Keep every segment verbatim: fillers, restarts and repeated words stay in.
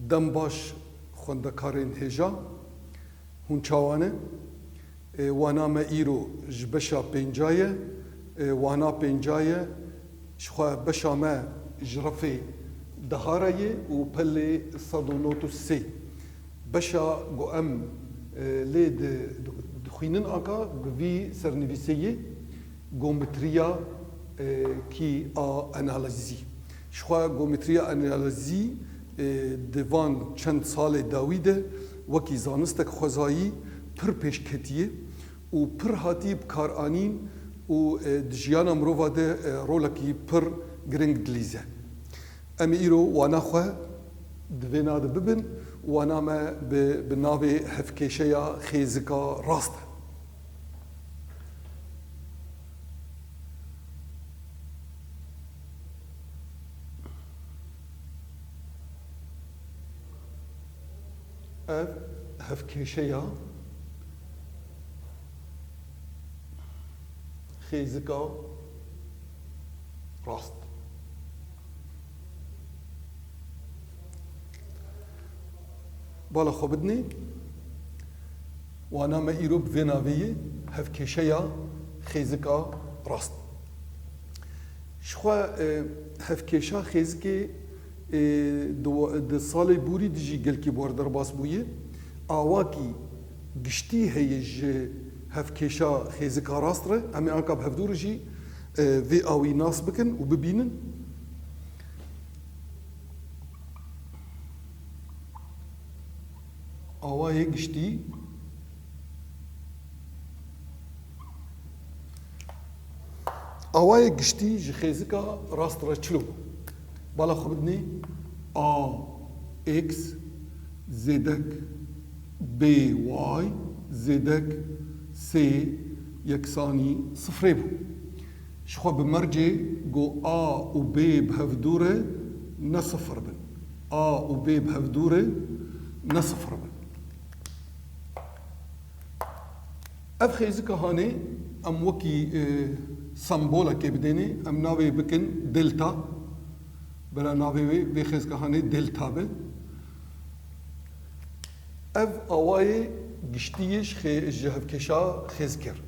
Dem baş xwendekarên hêja, hûn çawa ne? E, wana me îro ji beşa pênca ye. E, wana pênca ye, jixwe beşa me ji refê deha re ye û pelê sed û nod û sê. Beşa ku em, e, lê di-, di-, dixwînin anka bi vî sernivîsê yê, gometriya, e, kî a analîzî. Jixwe gometriya analîzî, e, di van çend salê dawî de wekî zanistek xwezayî pir pêş ketiye û pir hatiye bikaranîn û, e, di jiyana mirova de, e, rolekî pir giring dilîze. Em ê îro wana xwe di vêna de bibin. Wana me bi, bi navê hevkêşeya xêzika rast e. Ev hevkêşeya xêzika rast. Bala xwe bidinê, wana me îro bi vê navê ye, hevkêşeya xêzika rast. Jixwe, e, hevkêşa xêzikê, e, di wa-, di salê borî de jî gelkî bi we re derbas bûye. Awakî giştî heye ji hevkêşa xêzika rast re. Em ê anka bi hevdû re jî, e, vê awî nas bikin û bibînin. Awayê giştî, awayê giştî ji xêzika rast re çilo bû? Bala xwe bidinê, a x zêdek b y zêdek sê yeksanî sifrê bû. Jixwe bi mercê ku a û b bi hevdû re ne sifir bin. A û b bi hevdû re ne sifir bin. Ev xêzika hanê em wekî, e, sembolekê bidênê, em navê bikin delta. Bera navê wê, vê xêzika hanê delta be. Ev awayê giştî yê ji xê-, ji hevkêşa xêzikê re.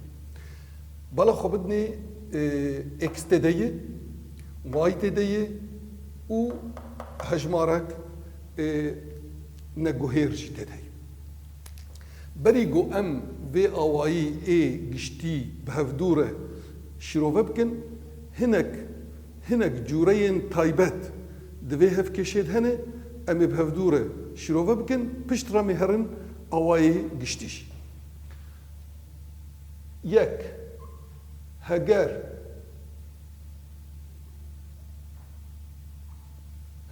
Bala xwe bidinê, e, x tê de ye, y tê de ye û hejmarek, e, neguhêr jî tê de ye. Berî ku em vê awayî ê giştî bi hevdû re şîrove bikin, hinek Hinek cûreyên taybet di vê hevkêşê de hene, em ê bi hevdû re şîrove bikin, pişt re em ê herin awayê giştî jî. Yek, heger,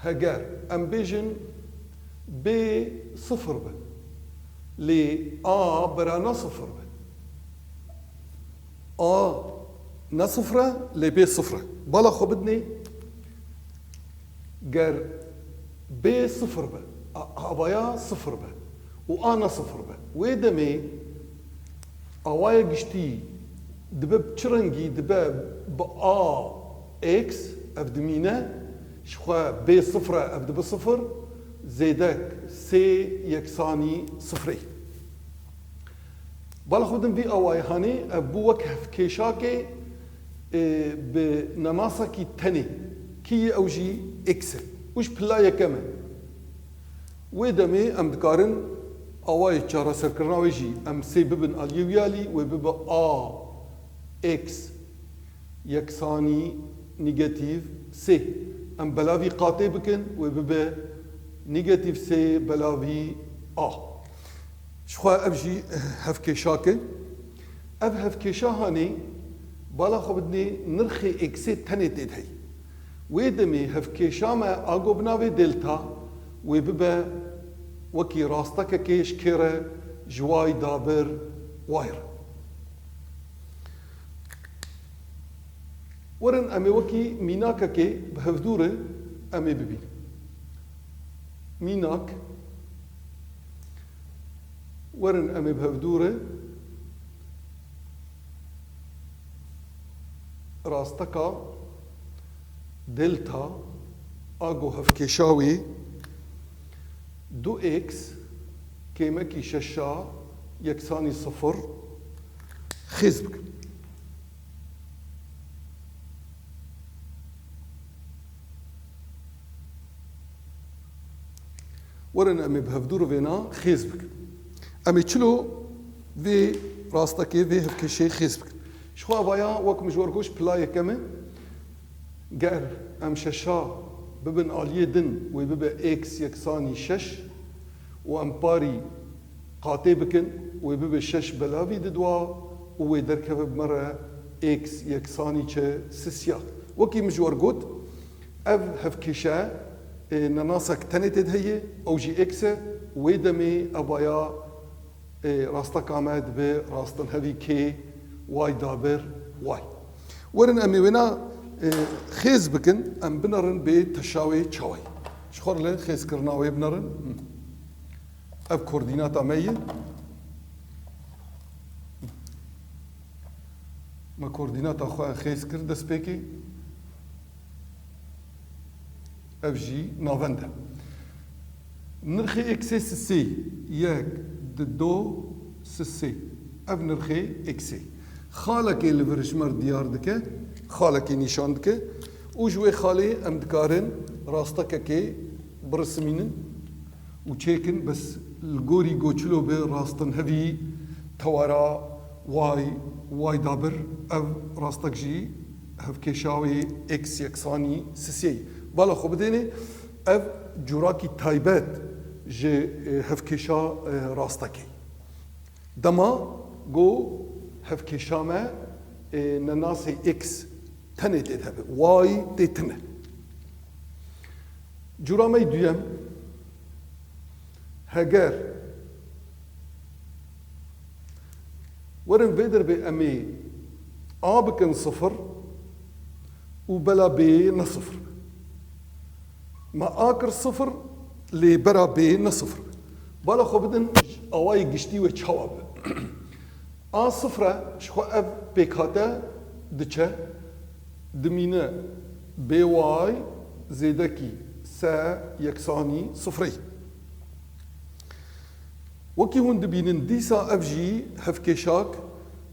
heger em bêjin b sifir be, lê a berana sifir be. A ne sifir e, lê b sifir e. Bala xwe bidinê, ger b sifir be, a-, avaya sifir be û a ne sifir be, wê demê awaya giştî dibe bi çi rengî? Dibe bi a x, ev dimîne, ji xwe b sifir e, ev dibe sifir, zêdek sê yeksanî sifirê. Bala xwe din vî awayê hanê, ev bû wek hevkêşakê, e, bi nemasekî tenê, kî yê ew jî x e. Û ji pila yekem e. Wê demê em dikarin awayê çareserkirina wê jî em sê bibin aliyê wî alî, wê bibe a x yeksanî negatîf sê. Em belavî qatê bikin, wê bibe negatîf sê belavî a. Jixwe ev jî hevkêşak e. Ev hevkêşa hanê, bala xwe bidinê, nirxê eksê tenê tê de heye. Wê demê hevkêşa me a ku bi navê delta, wê bibe wekî rastekekê ji kê re, ji way dabir way re. Werin em ê wekî mînakekê bi hevdû re em ê bibînin. Mînak, werin em ê bi hevdû re rasteka delta a ku hevkêşa wê Du x kêmekî şeşa yeksanî sifir xêz bikin. Werin em ê bi hevdû rivêna xêz bikin. Em ê çilo vê rastekê, vê hevkêşê xêz bikin. Ji xwe evaya wek min ji we re got, pila yekem e. Ger em şeşa bibin aliyê din, wê bibe x yeksanî şeş û em parî qatê bikin, wê bibe şeş belavî didwa û wê derkeve bi me re x yeksanî çi, sisiya. Wekî min ji we re got, ev hevkêşe, e, nenasek tenê tê de heye, ew jî x e, wê demê evaya, e, rasteka me dibe rastinhevî kê, y dabir y. Werin em ê wêna, e, xêz bikin, em binerin bê teşawê çawayî. Ji xwe re li xêzkirina wê binerin. Ev koordînata me ye. Me koordînata xwe xêz kir destpêkê. Ev jî navend e. Nirxê x'ê sisê, yek, di, do, sisê. Ev nirxê x'ê. Xalekê li vir ji me re diyar dike, xalekê nîşan dike û ji wê xalê em dikarin rastekekê birisimînin û çêkin, bes li gorî goçilo bi rastinhevî tewera y, y dabir, ev rastek jî hevkêşa wê x yeksanî sisê ye. Bala xwe bidêne, ev curakî taybet ji, e, hevkêşa, e, rastekê. Dema ku hevkêşa me, e, nenasê x tenê tê de hebe, y tê tine. Cura me yê duyem, heger werin vê derbê em ê a bikin sifir û bela b ne sifir be. Me a kir sifir, lê bera b ne sifir be. Bala xwe bidin, awayê giştî wê çawa be. A sifir e, ji xwe ev pêkhate diçe, dimîne b y zêdekî s yeksanî sifirê. Wekî hûn dibînin, dîsa ev jî hevkêşak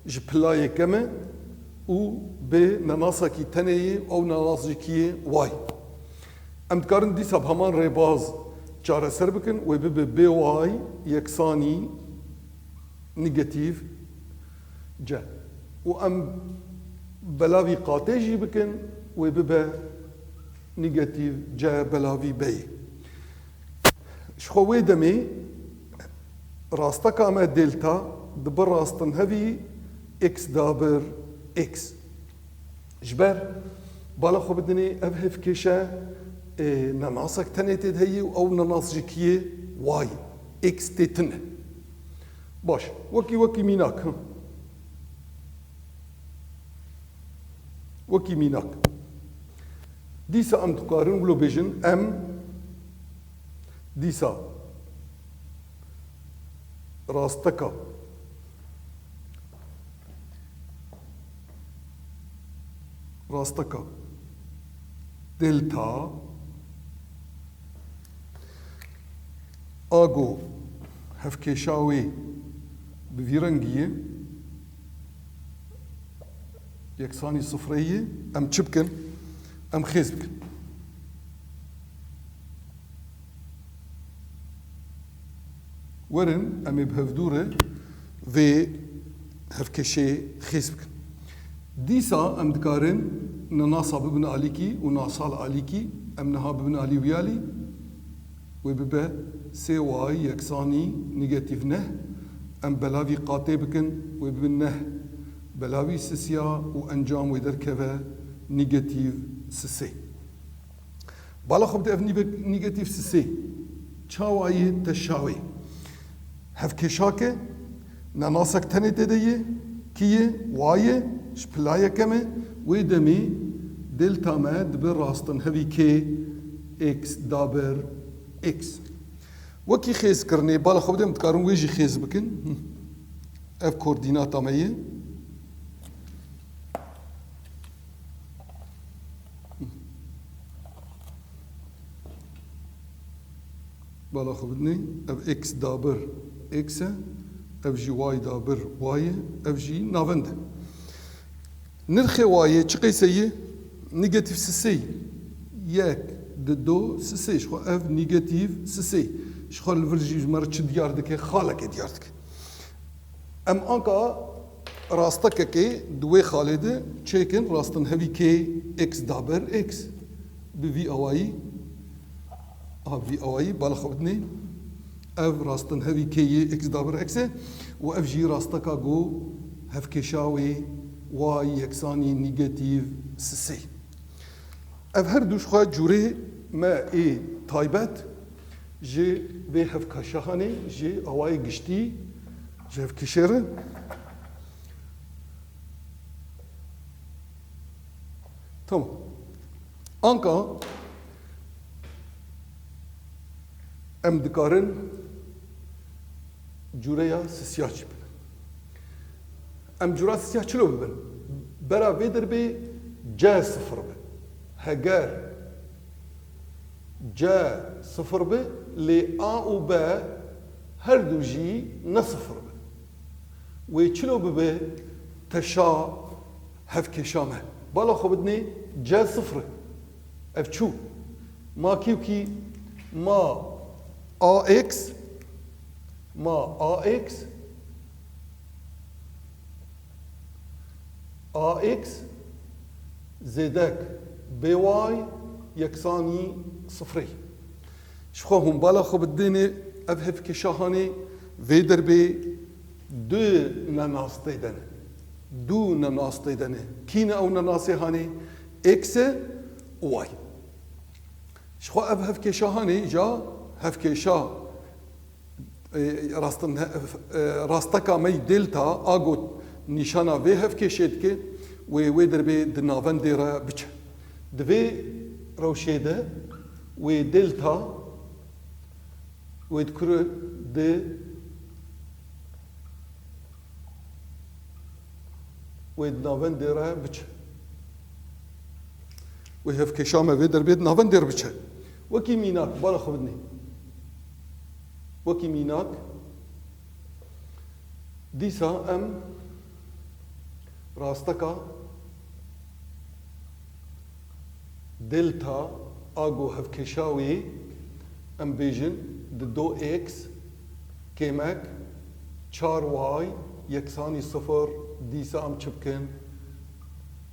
ji pila yekem e û bi nenasekî tenê ye, ew nenas ji kî ye? Y. Em dikarin dîsa bi heman rêbaz çareser bikin, wê bibe b y yeksanî negatîf c. Û em belavî qatê jî bikin, wê bibe negatîf c belavî b yê. Ji xwe wê demê rasteka me delta dibe rastinhevî x dabir x. Ji ber, bala xwe bidinê, ev hevkêşe, e, nenasek tenê tê de heye û ew nenas ji kî ye? Y. X tê tine. Baş, wekî, wekî mînak, hı. Wekî mînak. Dîsa em dikarin wilo bêjin, em dîsa rasteka, rasteka delta, a ku hevkêşa wê bi vî rengî ye, yeksanî sifirê ye, em çi bikin? Em xêz bikin. Werin, em ê bi hevdû re vê hevkêşê xêz bikin. Dîsa em dikarin nenasa bibin alîkî û nasa li alîkî, em niha bibin alî wî alî, wê bibe sê y yeksanî negatîf neh, em belavî qatê bikin, wê bibe neh belavî sisiya û encam wê derkeve negatîf sisê. Bala xwe bide, ev nîbe-, negatîf sisê. Çawa ye teşawê? Hevkêşak e, nenasek tenê tê de ye, kî ye? Y ye, ji pila yekem e, wê demê delta me dibe rastinhevî kê? X dabir x. Wekî xêzkirinê, bala xwe bide, em dikarin wê jî xêz bikin. Ev koordînata me ye. Bala xwe bidinê, ev x dabir x e, ev jî y dabir y e, ev jî navend e. Nirxê y yê çi qeyse ye? Negatîf sisê. Yek, di, do, sisê. Ji xwe ev negatîf sisê. Ji xwe li vir jî ji me re çi diyar dike? Xalekê diyar dike. Em anka rastekekê di wê xalê de çêkin, rastinhevî kê x dabir x. Bi vî awayî, a vî awayî, bala xwe bidinê. Ev rastinhevî kê yê x dabir x e û ev jî rasteka ku hevkêşa wê y yeksanî negatîf sisê. Ev her du ji xwe cûrê me ê taybet ji vê hevkêşa hanê, ji awayê giştî, ji hevkêşê re. Tamam. Anka em dikarin cûreya sisya çi bibin. Em cûra sisya çilo bibin? Bera vê derbê C sifir bi. Heger C sifir bi, lê A û B her du jî ne sifir bi. Wê çilo bibe teşa hevkêşa me? Bala xwe bidinê, C sifir e. Ev çû. Ma kî û kî? Ma A x, ma A x, A x zêdek B Y yeksanî sifrê. Ji xwe hûn bala xwe bidinê, ev hevkêşa hanê vê derbê du nenas tê de ne. Du nenas tê de ne. Kî ne ew nenasê hanê? X e û Y. Ji xwe ev hevkêşa hanê ja hevkêşa, e, rastin, e, rasteka me yî delta a got nîşana vê hevkêşê dike, wê wê derbê di navendê re biçe. Di vê rewşê de wê delta wê dikure di wê di navendê re biçe. Wê hevkêşa me vê derbê di navendê re biçe. Wekî mînak, bala xwe bidinê. Wekî mînak, dîsa em rasteka delta a ku hevkêşa wê, em bêjin di do x kêmek çar y yeksanî sifir, dîsa em çi bikin?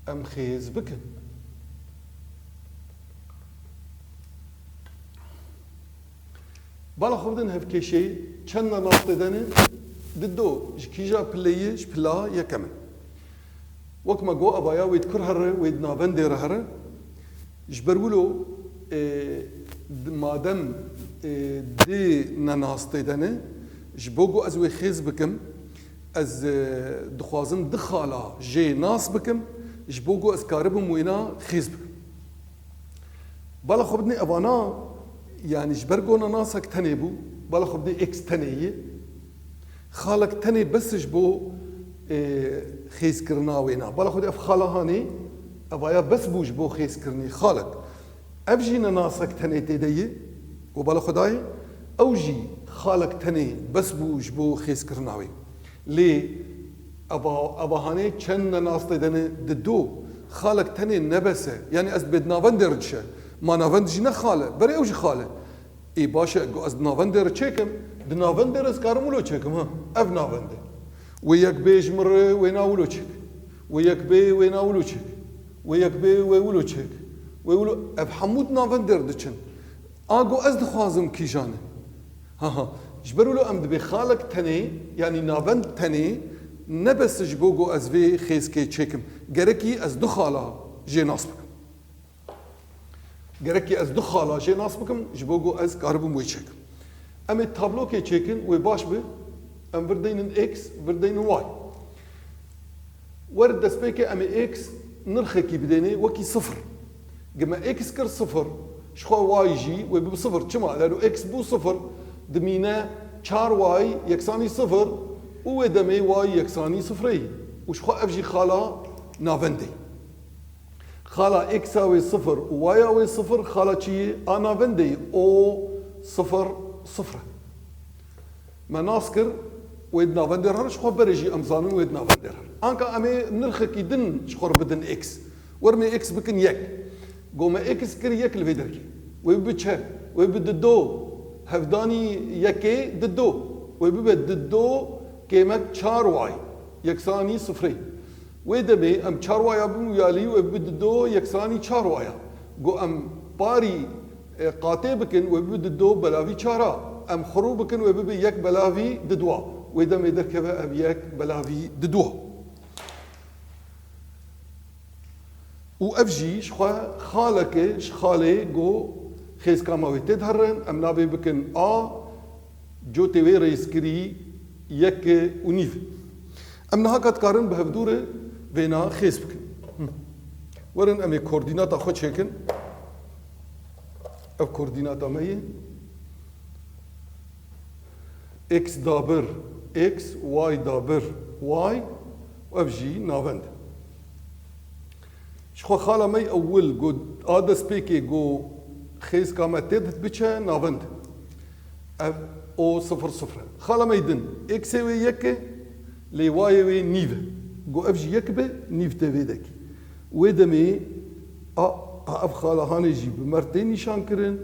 Em xêz bikin. Bala xwe bidin hevkêşeyê çend nenas tê de ne? Di do, ji kîja pileyê? Ji pila yekem in. Wek me got, evaya wê di kur here, wê di navendê re here. Ji ber wilo, e, di, madem, e, di nenas tê de ne, ji bo ku ez wê xêz bikim, ez, e, dixwazim di xala jê nas bikim, ji bo ku ez karibim wêna xêz bikim. Bala xwe bidinê evana, yanî ji ber ku nenasek tenê bû, bala xwe bidê x tenê ye. Xalek tenê bes ji bo, e, xêzkirina wêna. Bala xwe bidê ev xala hanê, evaya bes bû ji bo xêzkirinê. Xalek. Ev jî nenasek tenê tê de ye. Û bala xwe dayê, ew jî xalek tenê bes bû ji bo xêzkirina wê. Lê eva, eva hanê çend nenas tê de ne? Di do. Xalek tenê ne bes e. Yanî ez dibê di navendê re dişe. Ma navend jî ne xal e. Berê ew jî xal e. Ê baş e, ez di navendê re çêkim. Di navendê re ez karim wilo çêkim, ha. Ev navend e. Wê yek bê ji min re wêna wilo çêk. Wê yek bê wêna wilo çêk. Wê yek bê wê wilo çêk. Wê wilo, ev hemû di navendê re diçin. A ku ez dixwazim kîjan e? Ha ha. Ji ber wilo em dibê xalek tenê, yanî navend tenê, ne bes ji bo ku ez vê xêzkê çêkim. Gerekî ez du xala jê nas bikim. Gerekî ez du xala jê nas bikim, ji bo ku ez karibim wê çêkim. Em ê tablokê çêkin, wê baş be. Em vir deynin x, vir deynin y. Wer destpêkê em ê x nirxekî bidênê wekî sifir. Gi me x kir sifir, ji xwe y jî wê bibe sifir. Çima? Lano x bû sifir, dimîne çar y yeksanî sifir û wê demê y yeksanî sifirê ye. Û ji xwe ev jî xala navendê ye. Xala x a wê sifir û y a wê sifir, xala çi ye? A navendê ye. O sifir sifir e. Me nas kir, wê di navendê re, ji xwe berê jî em zanin wê di navendê re. Anka em ê nirxekî din ji xwe re bidin x. Werin ê x bikin yek. Go me x kir yek li vê derkê. Wê bibe çend? Wê bibe dido hevdanî yekê dido. Wê bibe dido kêmek çar y yeksanî sifirê. Wê demê em çar y-a bimînî, wê bibe dido yeksanî çar y. Go em parî, e, qatê bikin, wê bibe dido belavî çar a. Em xurû bikin, wê bibe yek belavî dido. Wê demê derkeve ev yek belavî dido. Û ev jî ji xwe xaleke ji xalê go xêzka me wê tê diherin, em navê bikin a, cotê wê rêzkirî yek û nîv. Em niha ka dikarin bi hevdû re vêna xêz bikin. Werin em ê koordînata xwe çêkin. Ev koordînata me ye. X dabir x, y dabir y, û ev jî navend. Ji xwe xala me ewil go a destpêkê go xêzka me tê dit biçe navend. Ev o sifir sifir e. Xala me din, xê wê yek e, lê y-ê wê nîv e. Go ev jî yek be, nîv tê vê dekî. Wê demê a, a ev xala hanê jî bi mer tê nîşan kirin.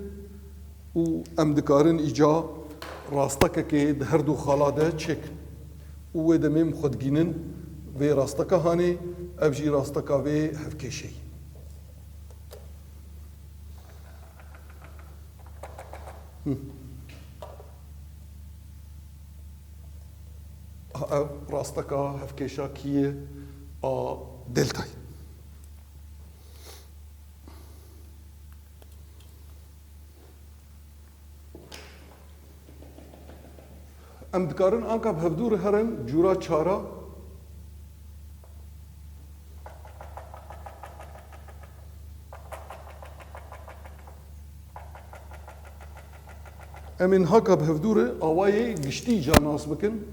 Û em dikarin îca rastekekê di her du xala de çêkin. Û wê demê em xwe digînin vê rasteka hanê, ev jî rasteka vê hevkêşeyî. Hi. Ha, ev rasteka hevkêşa kî ye? A deltayê. Em dikarin anka bi hevdû re herin cûra çara. Em ê niha ka bi hevdû re awayê giştî ca nas bikin.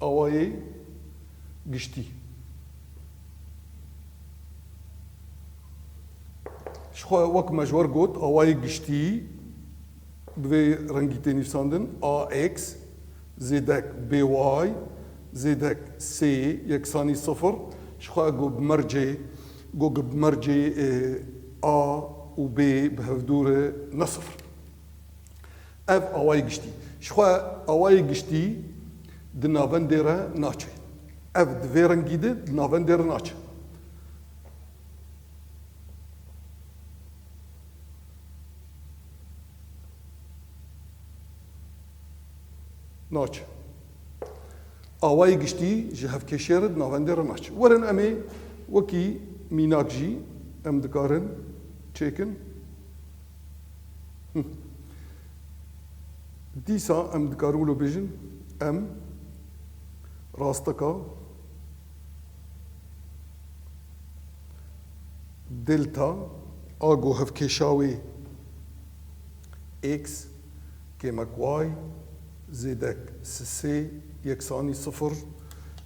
Awayê giştî. Ji xwe wek me ji wer got, awayê giştî bi vê rengî tê nivîsandin, A X zêdek B Y zêdek S yeksanî sifir. Ji xwe go bi mercê, go bi mercê, e, A û B bi hevdû re ne sifir. Ev awayê giştî. Ji xwe awayê giştî di navendê re naçe. Ev di vê rengî de di navendê re naçe. Naçe. Awayê giştî ji hevkêşê re di navendê re naçe. Werin em ê wekî mînak jî em dikarin çêkin. Hi. Dîsa em dikarin wilo bêjin, em rasteka delta a go hevkêşa wê x kêmek y zêdek sisê yeksanî sifir,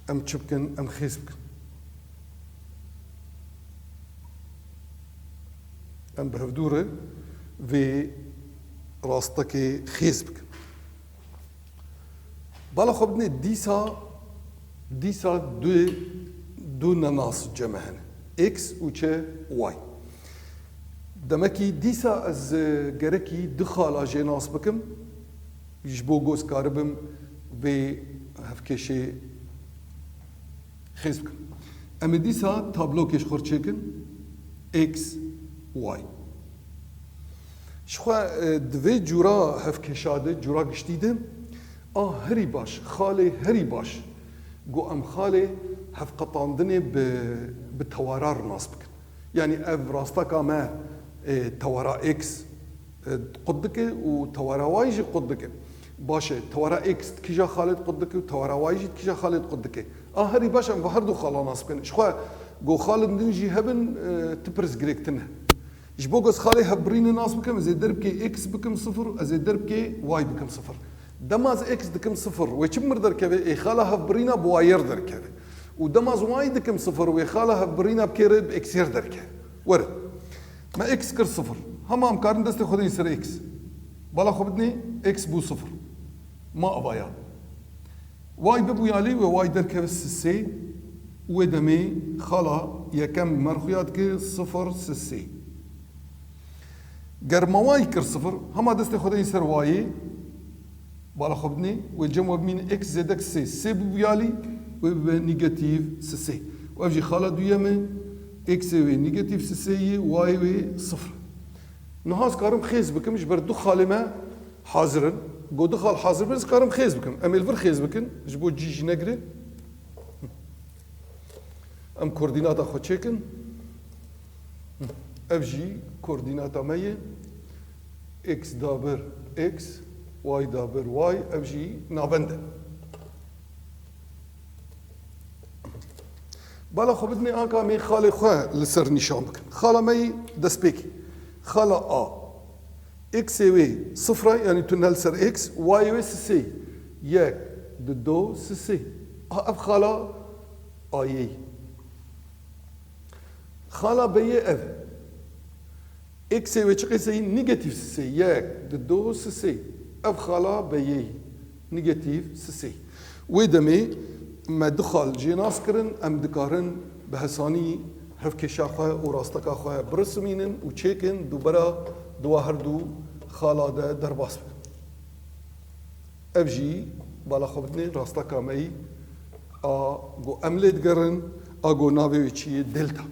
em çi bikin? Em xêz bikin. Em bi hevdû re vê rastekê xêz bikin. Bala xwe bidinê dîsa, dîsa du, du nenas cem me hene. X û çi? Y. Demekî dîsa ez, e, gerekî du xala jê nas bikim, ji bo ku ez karibim vê hevkêşê xêz bikim. Em ê dîsa tablokê ji xwe re çêkin, X, Y. Ji xwe, e, di vê cûra hevkêşa de, cûra giştî de, a herî baş, xalê herî baş, ku em xalê hevqetandinê bi, bi tewara re nas bikin. Yanî ev rasteka me, e, tewara X, e, qut dike û tewara Y jî qut dike. Baş e, tewara X di kîja xalê de qut dike û tewara Y jî di kîja xalê de qut dike. A herî baş em bi her du xala nas bikin. Ji xwe ku xalên din jî hebin, e, ti pirs girêk tune. Ji bo ku ez xalê hevbirînê nas bikim, ez ê derbikê X bikim sifir û ez ê derbikê Y bikim sifir. Dema ez X dikim sifir, wê çi bi mir derkeve? Ê xala hevbirîna bi Y re derkeve. Û dema ez Y dikim sifir, wê xala hevbirîna bi kê re? Bi X re derkeve. Werin. Me X kir sifir. Hema em karin destê xwe deyîn ser x. Bala xwe bidinê x bû sifir. Ma ava ya. Y bibû yalî wê y derkeve sisê û wê demê xala yekem mer xuya dike sifir sisê. Ger ma y kir sifir, hema destê xwe deyîn ser y'ê, bala xwe bidinê, wê cem we bimîne x zêdek sê, sê bibû yalî, wê bibe negatîf sisê. Û ev jî xala duyem e, xê wê negatîf sisê ye, y'ê wê sifir. Niha ez karim xêz bikim, ji ber du xalê me hazir in. Go du xal hazir bin, ez karim xêz bikim. Em ê li vir xêz bikin, ji bo cî jî negire. Em koordînata xwe çêkin. Ev jî koordînata me ye. X dabir x, y dabir y, ev jî navend e. Bala xwe bidinê anka em ê xalê xwe li ser nîşan bikin. Xala me yî destpêkê. Xala A. Xê wê sifir e, yanî tu ne li ser x, y'ê wê sisê. Yek, dido, sisê. A, ev xala A'yê. Xala B'yê ev. Xê wê çi qîseyî? Negatîf sisê. Yek, dido, sisê. Ev xala B'yê. Negatîf sisê. Wê demê me du xal jê nas kirin, em dikarin bi hesanî hevkêşa xwe û rasteka xwe birismînin û çêkin, dubera di wa her du xala de derbas bin. Ev jî bala xwe bidinê rasteka me yî a go em lê digerin, a go navê wê çi ye? Delta.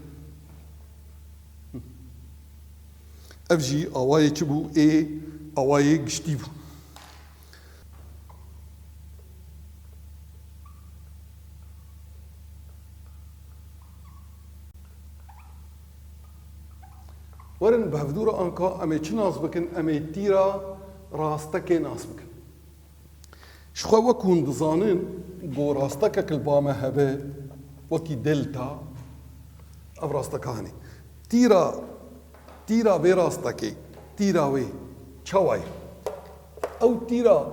Ev jî awayê çi bû? Ê awayê giştî bû. Werin bi hevdû re anka em ê çi nas bikin? Em ê tîra rastekê nas bikin. Ji xwe wek hûn dizanin, go rastekek li ba me hebe, wekî delta, ev rasteka hene. Tîra, tîra vê rastekê, tîra wê çawa ye? Ew tîra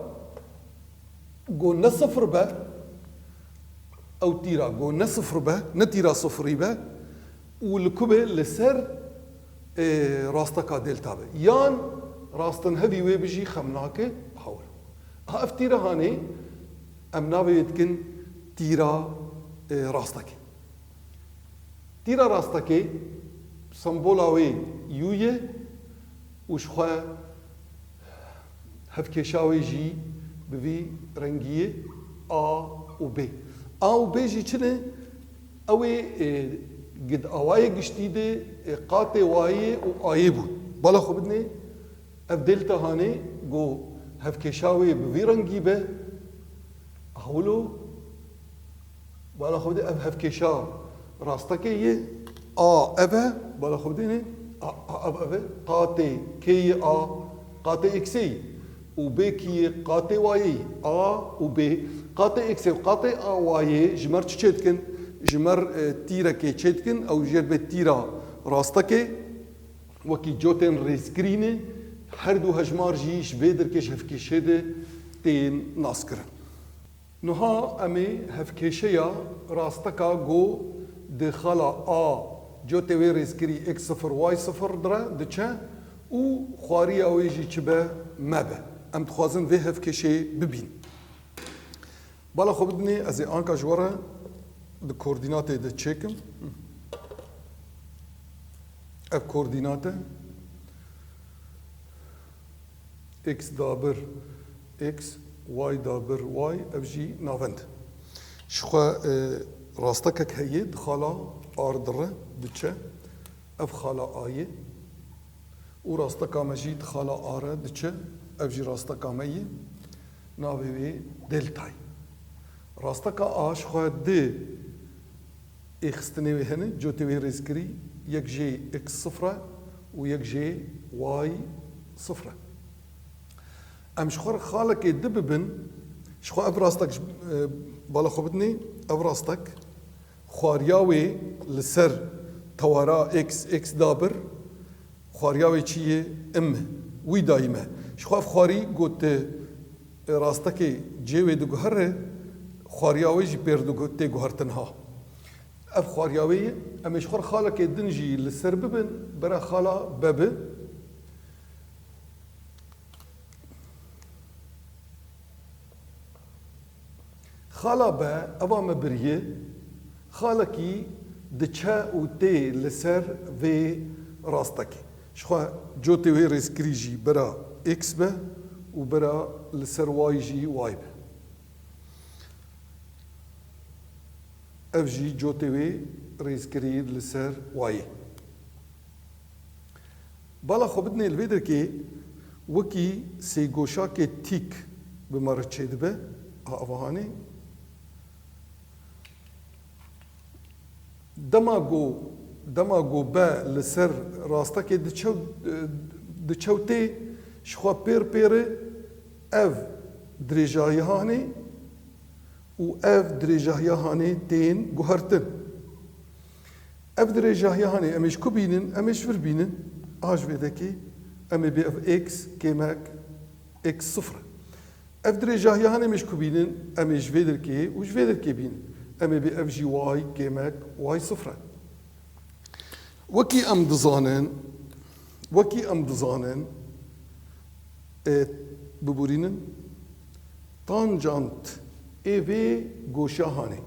go ne sifir be, ew tîra go ne sifir be, ne tîra sifirî be û li ku be? Li ser, e, rasteka delta be. Yan rastinhevî wê bijî xem nake, hewil. Ha, ev tîra hanê, em navê wê dikin tîra, e, rastekê. Tîra rastekê sembola wê yû ye û ji xwe hevkêşa wê jî bi vî rengî ye, A û B. A û B jî çi ne? Ew ê, e, gid awayê giştî de, e, qatê wayê û ayê bûn. Bala xwe bidinê, ev delta hanê, go hevkêşa wê bi vî rengî be, hewlo, bala xwe bidê, ev hevkêşa rastekê ye, A ev e, bala xwe bidê ne, A, A, ev, ev e, qatê kê ye? A, qatê xê ye. Û B kî ye? Qatê wayê ye. A û B, qatê xê û qatê A wayê ji me re çi çêdikin? Ji me re, e, tîrekê çêdikin, ew jê re bê tîra rastekê, wekî cotên rêzkirî ne, her du hejmar jî ji vê derkê ji hevkêşê de tên naskirin. Niha em ê hevkêşeya rasteka go di xala A cotê wê rêzkirî x sifir y sifir dire diçe û xwariya wê jî çi be me be. Em dixwazin vê hevkêşeyê bibîn. Bala xwe bidinê, ez ê anka ji we re di koordînatê de çêkim. Ev koordînate x dabir x, y dabir y, ev jî navend. Ji xwe, e, rastekek heye, di xala A re dire diçe. Ev xala A ye. Û rasteka me jî di xala A re diçe. Ev jî rasteka me ye. Navê wê delta ye. Rasteka A ji xwe di êxistinê wê hene, cotê wê rêzkirî, yek jê x sifir e û yek jê y sifir e. Em ji xwe re xalekê di bibin, ji xwe ev rastek, e, bala xwe bidinê, ev rastek xwariya wê li ser tewera x, x dabir, xwariya wê çi ye? M. Wî dayî me. Ji xwe ev xwarî got, e, rastekê cê wê diguhere, xwariya wê jî pêr digu-, tê guhertin ha. Ev xwariya wê ye. Em ê ji xwe re xalekê din jî li ser bibin, bera xala B bi. Xala B, eva me biriye, xalekî diçe û tê li ser vê rastekê. Ji xwe cotê wê rêzkirî jî bira x be û bira li ser y jî y be. Ev jî cotê wê rêzkirî li ser y yê. Bala xwe bidinê li vê derkê wekî sêgoşakê tîk bi me re çêdibe, a avahanê. Dema ku, dema ku be li ser rastekê diçew-, diçewtê, ji xwe pêr pêre ev dirêjahiya hanê û ev dirêjahiya hanê tên guhertin. Ev dirêjahiya hanê em ê ji ku bînin? Em ê ji vir bînin. A ji vê dekê em ê bê ev x kêmek x sifir. Ev dirêjahiya hanê em ê ji ku bînin? Em ê ji vê derkê û ji vê derkê bînin. Em ê bê ev jî y kêmek y sifir e. Wekî em dizanin, wekî em dizanin, ê, biborînin, tanjant ê vê goşa hanê.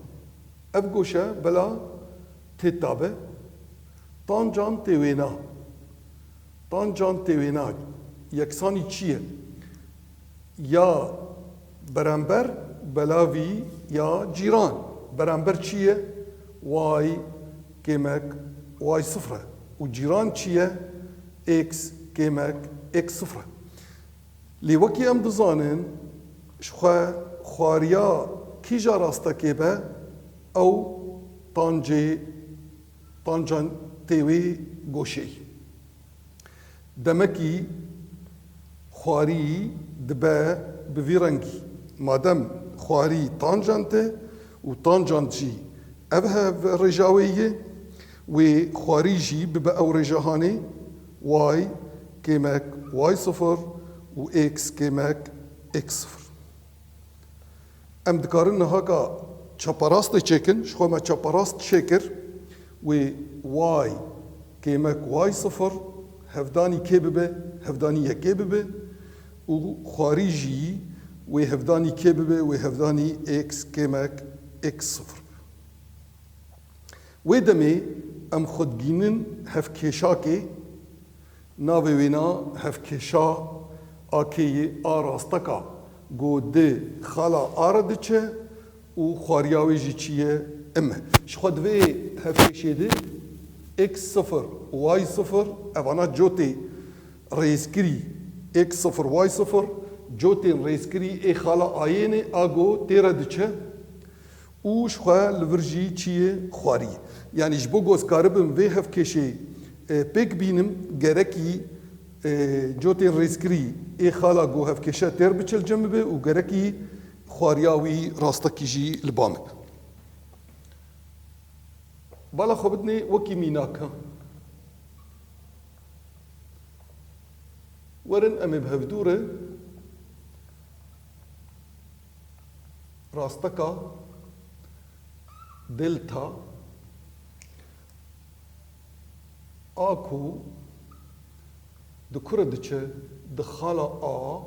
Ev goşe bela têta be, tanjantê wêna, tanjantê wêna yeksanî çi ye? Ya beramber belavî ya cîran. Beramber çi ye? Y kêmek y sifir e. Û cîran çi ye? X kêmek x sifir e. Lê wekî em dizanin, ji xwe xwariya kîja rastekê be, ew tancê, tancantê wê goşeyî. Demekî xwarî dibe bi vî rengî. Madem xwarî tanjant e û tanjant jî ev hev rêja wê ye, wê xwarî jî bibe ew rêja hanê, y kêmek y sifir û x kêmek x sifir. Em dikarin niha ka çaparastê çêkin, ji xwe me çaparast çêkir, wê y kêmek y sifir hevdanî kê bibe? Hevdanî yekê bibe û xwarî jî wê hevdanî kê bibe? Wê hevdanî x kêmek x sifir be. Wê demê em xwe digînin hevkêşakê, navê wêna hevkêşa A K yê, a rasteka ku di xala A re diçe û xwariya wê jî çi ye? M e. Ji xwe di vê hevkêşê de x sifir û y sifir, evana cotê rêzkirî x sifir y sifir, cotên rêzkirî ê xala A yê ne, a ku tê re diçe. Û ji xwe li vir jî çi ye? Xwarî. Yanî ji bo ku ez karibim vê hevkêşê, e, pêk bînim, gerekî, e, cotên rêzkirî ê xala ku hevkêşe têr biçe li cem min be û gerekî xwariya wî rastekî jî li ba min be. Bala xwe bidinê wekî mînak, ha. Werin em ê bi hevdû re rasteka delta A ku di kure diçe, di xala A,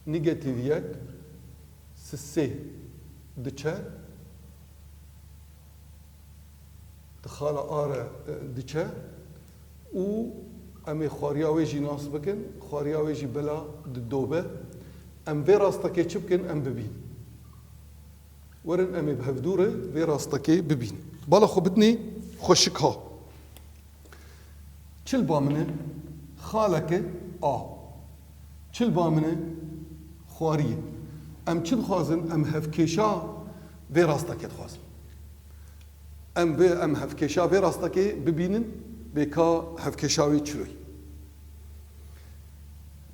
negatîf yek, sisê diçe, di xala A re, e, diçe û em ê xwariya wê jî nas bikin, xwariya wê jî bela didobe. Em vê rastekê çi bikin? Em bibîn. Werin em ê bi hevdû re vê rastekê bibîn. Bala xwe bidinê xweşik ha. Çi li ba min e? Xaleke A. Çi li ba min e? Xwarî ye. Em çi dixwazin? Em hevkêşa vê rastekê dixwazin. Em vê, em hevkêşa vê rastekê bibînin, bê ka hevkêşa wê çilo ye.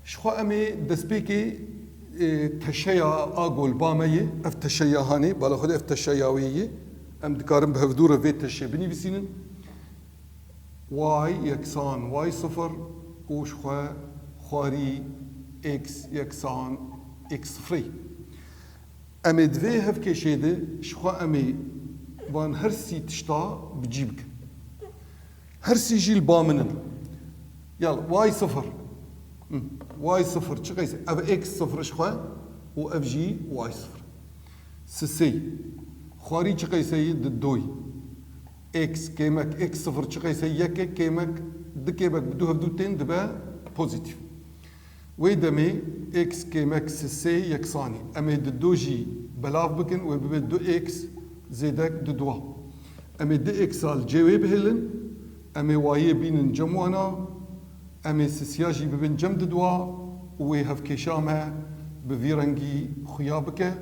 Ji xwe em ê destpêkê, e, teşeya a ku li ba me ye, ev teşeya hanê, bala xwe de ev teşeya wê ye. Em dikarin bi hevdû re vê teşê binivîsînin. Y yeksan y sifir û ji xwe xwarî x yeksan x sifirê. Em ê di vê hevkêşê de ji xwe em ê van her sî tişta bi cî bikin. Her sî jî li ba min in. Yal, y sifir. Hı, y sifir, çi qeys? Ev x sifir ji xwe û ev jî y sifir. Sisê. Xwarî çi qeyse yî? Di doyî. X kêmek x sifir çi qeyse yek e, kêmek di kêmek bi du hevdû tên dibe pozîtîf. Wê demê x kêmek sisê yeksanî. Em ê di do jî belav bikin, wê bibe du x zêdek di dua. Em ê du x a li cê wê bihêlin, em ê wayê bînin cem wana, em ê sisiya jî bibin cem di dua û wê hevkêşa me bi vî rengî xuya bike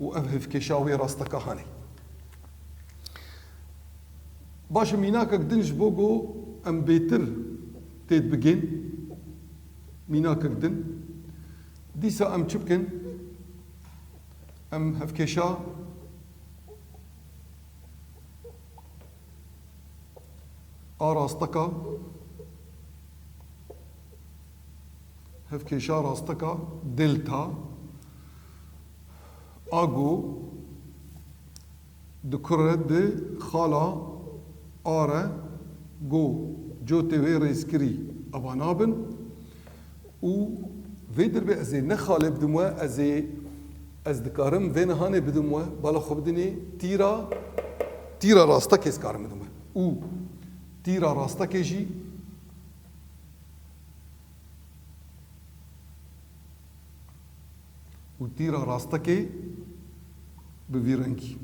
û ev hevkêşa wê rasteka hanê. Baş e, mînakek din ji bo ku em bêtir têt bigên. Mînakek din. Dîsa em çi bikin? Em hevkêşa a rasteka, hevkêşa rasteka delta a ku dikure di xala a re ku cotê wê rêzkirî eva nabin û vê dirbê ez ê ne xalê bidim we, ez ê, ez dikarim vê nihanê bidim we, bala xwe bidinê tîra, tîra rastekê ez karim bidim we. Û tîra rastekê jî û tîra rastekê bi vî rengî.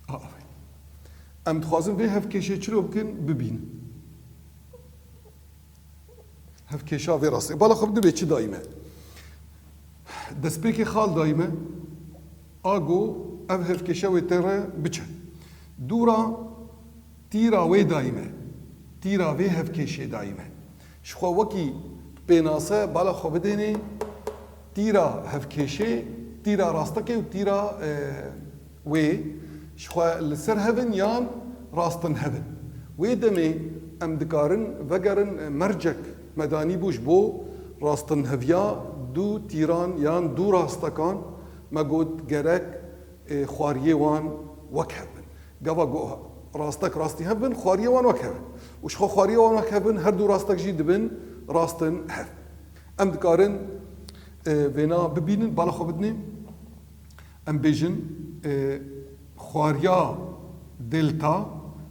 A, ev e. Em dixwazin vê hevkêşê çilo bikin, bibînin. Hevkêşa vê rastê. Bala xwe bidibê çi dayî me? Destpêkê xal dayî me. A ku ev hevkêşa wê tê re biçe. Dûra tîra wê dayî me. Tîra vê hevkêşê dayî me. Ji xwe wekî pênase bala xwe bidênê tîra hevkêşê, tîra rastekê û tîra, e, wê ji xwe li ser hev in yan rastin hev in. Wê demê em dikarin vegerin, e, mercek me danîbû ji bo rastinheviya du tîran yan du rastekan, me got gerek, e, xwariyê wan wek hev bin. Gava ku rastek rastî hev bin, xwariyê wan wek hev in. Û ji xwe xwariyê wan wek hev bin, her du rastek jî dibin rastin hev. Em dikarin, e, vêna bibînin, bala xwe bidinê. Em bêjin, e, xwariya delta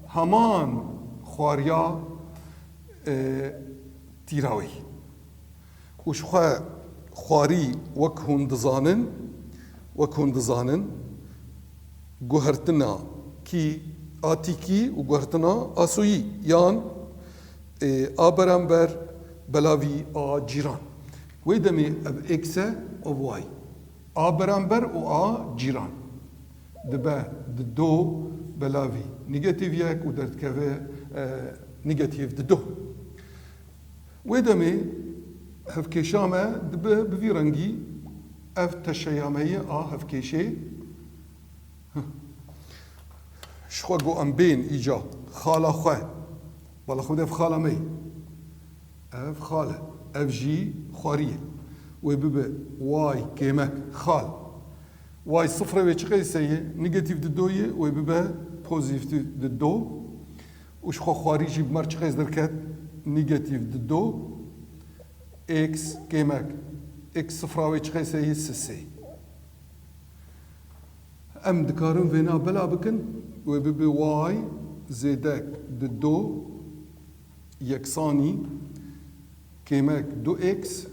heman xwariya, e, tîra wê. Û ji xwe xwarî wek hûn dizanin, wek hûn dizanin, guhertina kî atîkî û guhertina asoyî yan, e, a beramber belavî a cîran. Wê demê ev x e, ev y. A beramber û a cîran. Dibe di do belavî negatîf yek û derdikeve, e, negatîf di do. Wê demê hevkêşa me dibe bi vî rengî, ev teşeya me ye a hevkêşê. Ji xwe ku em bên îca xala xwe, bala xwe de ev xala me ye. Ev xal e. Ev jî xwarî ye. Wê bibe y kêmek xal. Y sifrê wê çi qeyse ye? Negatîf di do ye, wê bibe pozîtîf di do. Û ji xwe xwarî jî bi me re çi qeyse derket? Negatîf di do. X kêmek. X sifra wê çi qeyse ye? Sisê. Em dikarin vêna bela bikin, wê bibe y zêdek di do yeksanî kêmek du x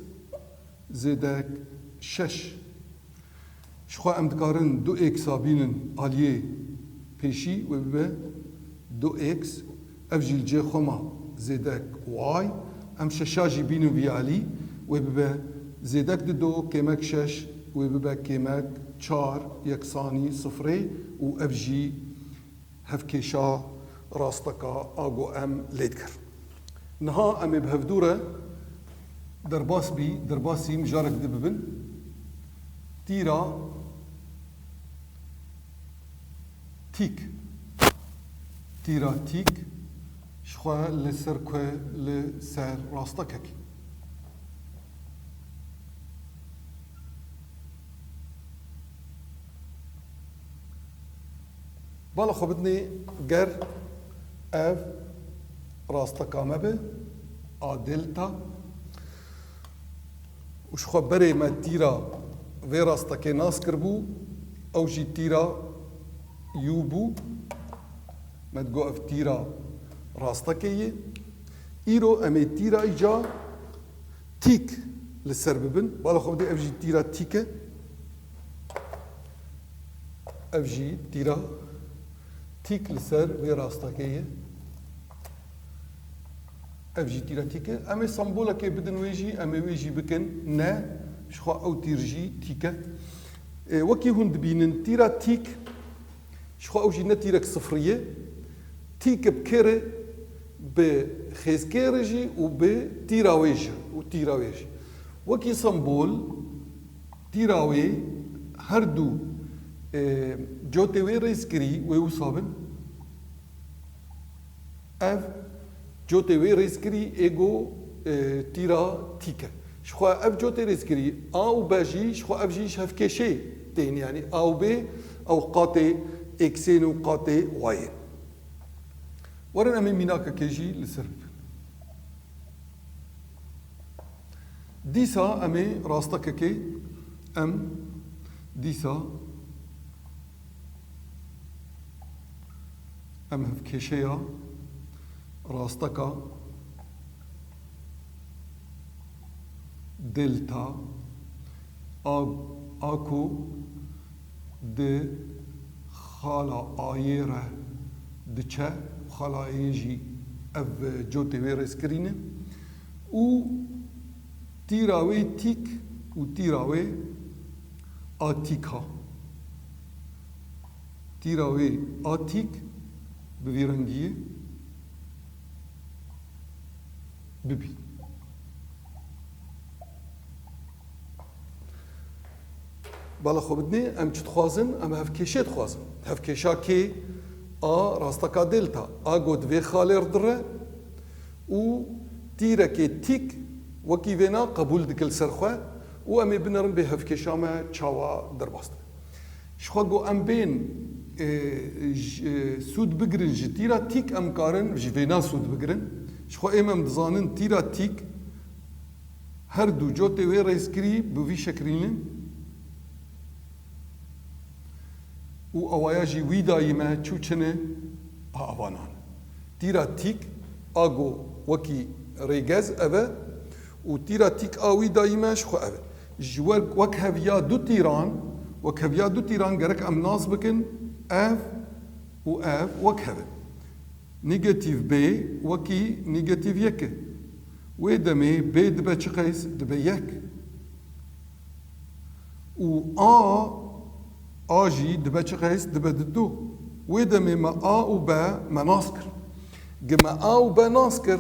zêdek şeş. Ji xwe em dikarin du x a bînin aliyê pêşî, wê bibe du x, ev jî li cê xwe ma zêdek y. Em şeşa jî bînin vî alî, wê bibe zêdek di do kêmek şeş, wê bibe kêmek çar yeksanî sifrê û ev jî hevkêşa rasteka a ku em lê dikirin. Niha em ê bi hevdû re derbas bî, derbasî mijarek di bibin. Tîra tîk. Tîra tîk ji xwe li ser ku, li ser rastekekî. Bala xwe bidinê, ger ev rasteka me be, a delta, û ji xwe berê me tîra vê rastekê nas kiribû, ew jî tîra U bû. Me digot ev tîra rastekê ye. Îro em ê tîra îca tîk li ser bibin. Bala xwe bidê, ev jî tîra tîk e. Ev jî tîra tîk li ser vê rastekê ye. Ev jî tîra tîk e. Em ê sembolekê bidin wê jî, em ê wê jî bikin ne, ji xwe ew tîr jî tîk e. Ê, wekî hûn dibînin, tîra tîk, ji xwe ew jî ne tîrek sifrî ye. Tîk bi kê re? Bi xêzkê re jî û bi tîra wê jî û tîra wê jî. Wekî sembol, tîra wê her du, e, cotê wê rêzkirî wê wisa bin. Ev cotê wê rêzkirî ê go, e, tîra tîk e. Ji xwe ev cotê rêzkirî A û B jî, ji xwe ev jî ji hevkêşê tên, yanî A û B ew qatê êksên û qatê wayên. Werin em ê mînakekê jî li ser bibin. Dîsa em ê rastekekê, em dîsa em hevkêşeya rasteka delta a, a ku di xala Ayê re diçe, xala Ayê jî ev cotê wê rêzkirî ne û tîra wê tîk û tîra wê a tîk ha. Tîra wê a tîk bi vî rengiyê bibî. Bala xwe bidinê, em çi dixwazin? Em hevkêşê dixwazin. Hevkêşa kê? A rasteka delta. A go di vê xalê re dire û tîrekê tîk wekî vêna qebûl dike li ser xwe û em ê binerin bê hevkêşa me çawa derbas dibe. Ji xwe ku em bên, e, ji, e, sûd bigirin ji tîra tîk, em karin ji vêna sûd bigirin. Ji xwe êm em dizanin tîra tîk her du cotê wê rêzkirî bi vî şekilî ne. Û awaya jî wî dayî me çû çi ne? A, avanan. Tîra tîk, a go wekî rêgez ev e û tîra tîk a wî dayî me ji xwe ev e. Ji wer-, wekheviya du tîran, wekheviya du tîran gerek em nas bikin, ev û ev wekhev in. Negatîf B wekî negatîf yek e. Wê demê B dibe çi qeys? Dibe yek. Û A, A jî dibe çi qeys? Dibe dido. Wê demê me A û B me nas kir. Gi me A û B nas kir,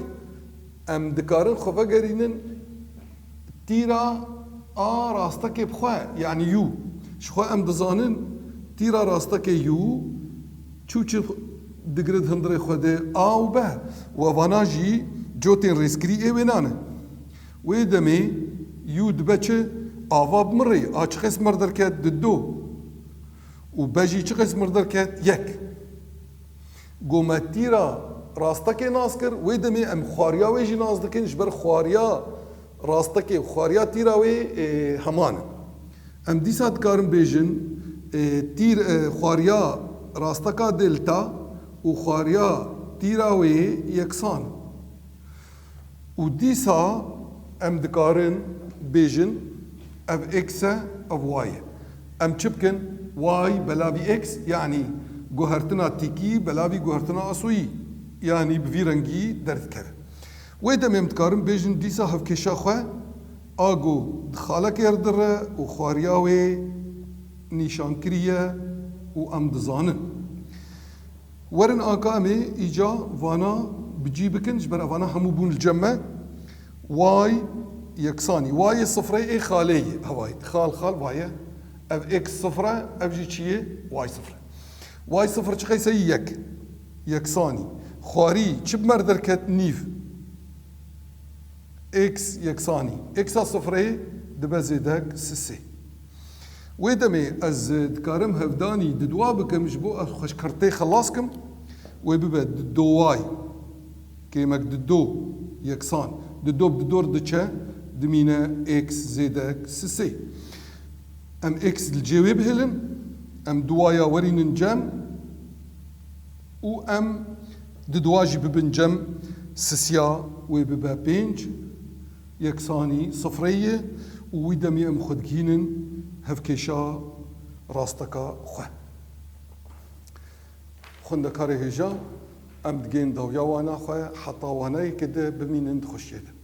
em dikarin xwe vegerînin tîra A rastekê bi xwe, yanî U. Ji xwe em dizanin tîra rastekê U çû çi digire di hundirê xwe de? A û B. Û evana jî cotên rêzkirî ê wêna ne. Wê demê U dibe çi? Ava bi min re, A çi qeys mir derket? Dido. Û B jî çi qeys mir derket? Yek. Go me tîra rastekê nas kir, wê demê em xwariya wê jî nas dikin, ji ber xwariya rastekê û xwariya tîra wê, e, heman in. Em dîsa dikarin bêjin, e, tîr, e, xwariya rasteka delta û xwariya tîra wê yeksan in. Û dîsa em dikarin bêjin, ev x e, ev y e. Em çi bikin? Y belavî x, yanî guhertina tîkî belavî guhertina asoyî, yanî bi vî rengî derdikeve. Wê demê em dikarin bêjin dîsa hevkêşa xwe, a go di xalekê re dire û xwariya wê nîşan kiriye û em dizanin. Werin anka em ê îca vana bi cî bikin, ji ber evana hemû bûn li cem me. Y yeksanî. Y yê sifrê ê xalê ye. Hevayî. Xal, xal, y e. Ev x sifr e, ev jî çi ye? Y sifr e. Y sifr çi qeyseyî? Yek. Yeksanî. Xwarî çi bi mer derket? Nîv. X yeksanî. X a sifrê dibe zêdek sisê. Wê demê ez dikarim hevdanî di dua bikim, ji bo ez xwe ji kirtê xelas kim, wê bibe dido y. Kêmek dido yeksan. Dido bi dido re diçe, dimîne x zêdek sisê. Em x li cê wê bihêlin, em duwaya werînin cem û em di duwa jî bibin cem, sisiya wê bibe pênc, yeksanî sifrê ye û wî demê em xwe digihînin hevkêşa rasteka xwe. Xwendekarê hêja, em digên dawiya wana xwe heta waneyeke de bimînin di xweşiyê de.